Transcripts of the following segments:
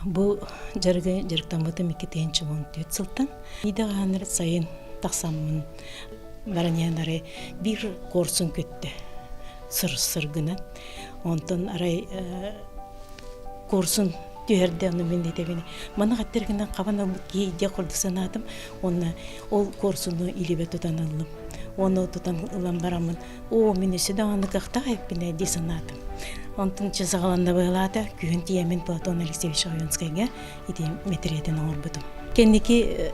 Бу дьарыгы дьарыктаммытым 2014 сылтан. Идэҕэ хааннар сайын тахсаммын баран иһэн арай биир куорсун көттө сыр-сыр гынан. Онтон арай куорсун түһэрдэ ону мин этэбин маны хаттыр гынан хабан ылбыт киһи дьэ курдук санаатым уонна ол куорсуну илиибэ тутан ыллым. Уонна тутан ылан бараммын Оо, мин өссө даҕаны кыахтаах эбиппин ээ дии санаатым. Онтон чэ саҕаланна быһыылаата, күһүн тиийэммин Платон Алексеевич Ойуунскайга ити мэтириэтин оҥорбутум. Кэнники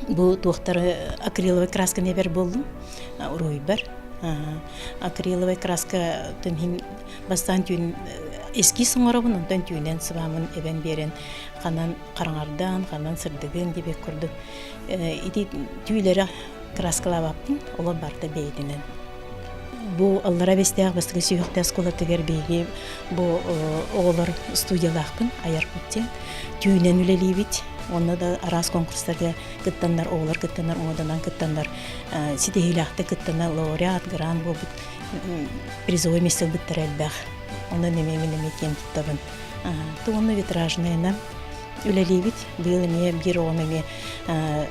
бу туохтары акриловай красканы эбэр буоллум уруһуйбар. Акриловай краска иһин бастаан түүн эскиз оҥоробун, онтон түүнэн сыбаамын эбэн биэрэн ханан хараҥардаан, ханан сырдыгын диэбит курдук ити түүлэрэ Краскалаабаппын, олор барыта бэйэтинэн. Бу Аллара Бэстээх бастакы сүһүөхтээх оскуолатыгар биһиги бу оҕолор студиялаахпын айар кут диэн түүнэн үлэлиибит. Онно да араас конкурстарга кыттаннар, оҕолор кыттаннар, муоданан кыттаннар ситиһиилээхтик кыттана лауреат, грант буолбут призовой место ылбыттара элбэх. Онон эмиэ мин эмиэ киэн туттабын. Уонна витражнайынан үлэлиибит. Быйыл эмиэ биир оҕом эмиэ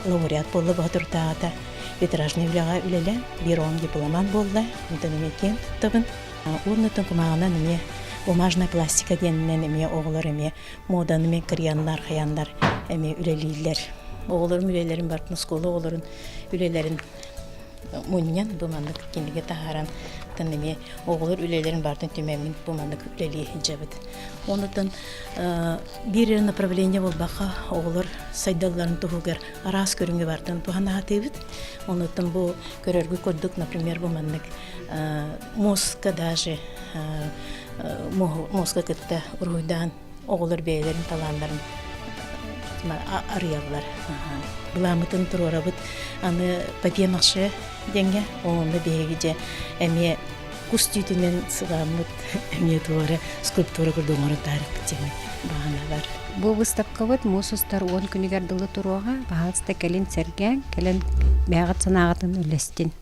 лауреат буолла боотурдааҕыта витражнай үлэҕэ үлэлээн биир оҕом дипломант буолла. Онтон эмиэ киэн туттабын. Уонна кумааҕынан эмиэ бумажная пластика диэнинэн эмиэ оҕолор эмиэ муоданы эмиэ кырыйаннар, хайаннар эмиэ үлэлииллэр. Оҕолорум үлэлэрин барытын оскуола оҕолорун үлэлэрин мунньан бу маннык кинигэ таһааран тан эмиэ оҕолор үлэлэрин барытын түмэммин бу маннык үлэлии сылдьабыт. Онутан биир эрэ направление буолбакка оҕолор сайдалларын туһугар араас көрүҥү барытын туһанаатыыбыт. Онутан бу көрөргү курдук, например, бу маннык мозгка даже мозга кытта уруһуйдаан оҕолор бэйэлэрин талааннарын арыйаллар. Былааммытын туруорабыт. Аны папье-маше диэҥҥэ онно биһиги дьэ эмиэ кус түүтүнэн сыбааммыт эмиэ туора скульптура курдук оҥорон таарыппыт диэн баҕана бар. Бу выставкабыт муус устар 10 күнүгэр дылы туруоҕа. Баһаалыста кэлин сэргээҥ, кэлэн бэйэҕит санааҕытын үллэстин.